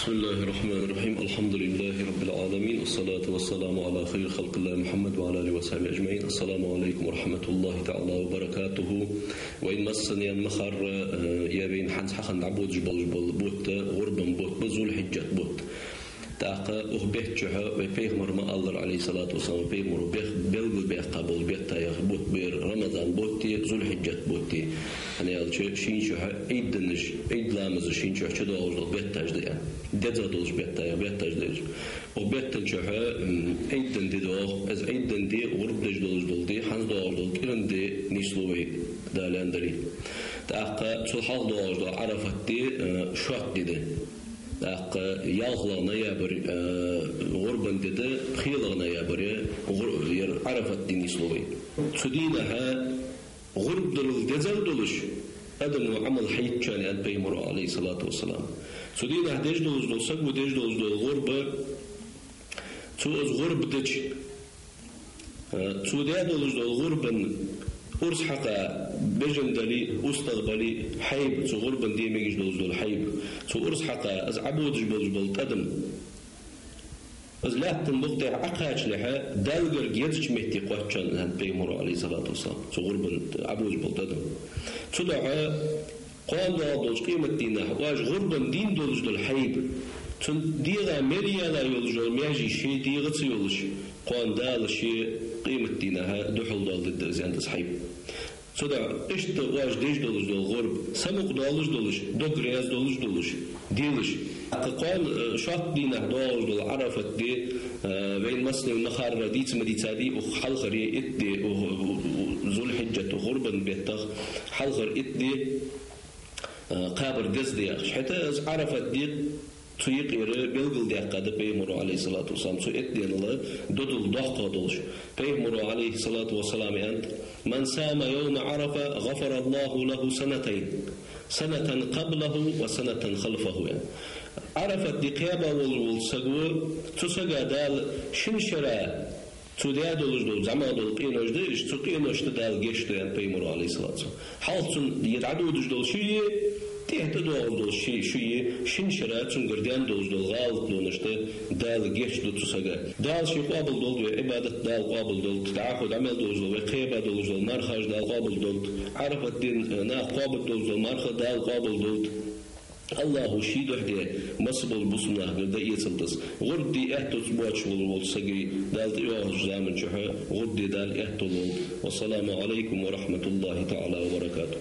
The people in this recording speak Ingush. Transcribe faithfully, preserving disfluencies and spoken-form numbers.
بسم الله الرحمن الرحيم. الحمد لله رب العالمين، والصلاة والسلام على خير خلق الله محمد وعلى آله وصحبه أجمعين. السلام عليكم ورحمة الله تعالى وبركاته. Вайна массанена ма харра, э, е вайна хӀанз хьахинна дӀабодаш болаш бола бутт, гӀурбан бутт ба, Зулхьиджат бутт. ТӀаккха укх бетта чухь вай пайхамара ма аллара, Ӏалайхи ссалату вассалам, пайхамара бех-, белгалбаьккха бола беттех бутт ба ер Рамазан бутти, Зулхьиджат бутти. ХӀана аьлча шийна чухь Ӏийд дийнаш, Ӏийд ламазаш шийна чухь чудоагӀаш дола бетташ да аьнна. ДезагӀа долаш беттех бетташ да уж. Укх бетта чухь, м, Ӏийд ди доагӀа, из Ӏийд ди, гӀурба деш долаш дола ди, хӀанз доагӀаш дола кӀиранди нийслу вай, Дала аьнна дале. ТӀаккха цул хьалха доагӀаш дола Ӏарафат ди, э, шоатта ди да. ТӀаккха ялхлагӀа ноябрь, э, гӀурбан ди да, пхелагӀа ноябрь, гӀур-, ер Ӏарафат ди нийслу вай. Цу дийнахьа гӀурба дарал дезагӀа долаш адамо Ӏамал хьаэттачоа, аьннад пайхамара, Ӏалайхи ссалату вассалам. Цу дийнахьа деш долаш дола, саго деш долаш дола гӀурба, цо из гӀурба дича, э, цо даь долаш дола гӀурбан урс хьакха бежан дале, устагӀа бале, хьайба, цу гӀурбан де мегаш долаш дола хьайба, цо урс хьакха, из Ӏабодаш болаш бола тӀадам, из лаьттан букъ тӀа Ӏакхачалехьа, Далла гарга езача метте кхоаччан, аьннад пайхамара, Ӏалайхи ссалату вассалам, цу гӀурбан Ӏабодаш бола тӀадам. Цудухьа кхоана доагӀаш долча къематдийнахьа оаш гӀурбан дийна долаш дола хьайба, цун дегӀа мел яьлла йолаш йола маьже ший дегӀаца йолаш, кхоана Дала ший къематдийнахьа духьал доаладергда из, аьннад, из хьайба. Цудухьа иштта оаш деш долаш дола гӀурба самукъадоалаш долаш, дог раьза долаш долаш делаш. ТӀаккха кхоана, э, шоатта дийнахьа доагӀаш дола Ӏарафат ди, э, вайна массанена ма харра, дийца ма дийцадий, укх хьалхарча итт ди, у, у, у, Зулхьиджат, гӀурбан беттах хьалхара итт ди, э, кхабар деза ди яхаш. ХӀаьта из Ӏарафат ди цу юкъера белгалдаьккха да пайхамара, Ӏалайхи ссалату вассалам, цу итт денал додал доккха долаш. Пайхамара, Ӏалайхи ссалату вассалам, аьннад: «من صام يوم عرفة غفر الله له سنتين، سنة قبله وسنة خلفه», аьнна. Ӏарафат ди кхаьба волаш волча саго, цу сага Дала шин шера цо даь долаш дола, зӀамагӀа дола къинош да уж, цу къиношта Дала гешт ду, аьннад пайхамара, Ӏалайхи ссалату вассалам. Хьалха цунна дӀадодаш дола ший, тӀехьа тӀадоагӀаш дола ший, ший, шин шера цунгара даьнна долаш дола гӀалатлонашта Дала гешт ду цу сага. Дала ший къоабал долда вай Ӏибадат, Дала къоабал долда. ДӀахо дӀа мел долаш дола, вай кхаьба долаш дола мархаш Дала къоабал долда. Ӏарафат дийнахьа наха кхоабаш долаш дола марха Дала къоабал долда. АллахӀа ший духьа даь масса бола бусалба нахагара дӀаэцалда из. ГӀурба де аьттув боацаш волаш волча сага Дала тӀайоагӀача заман чухь гӀурба де Дала аьттув лолда. والسلام عليكم ورحمة الله تعالى وبركاته.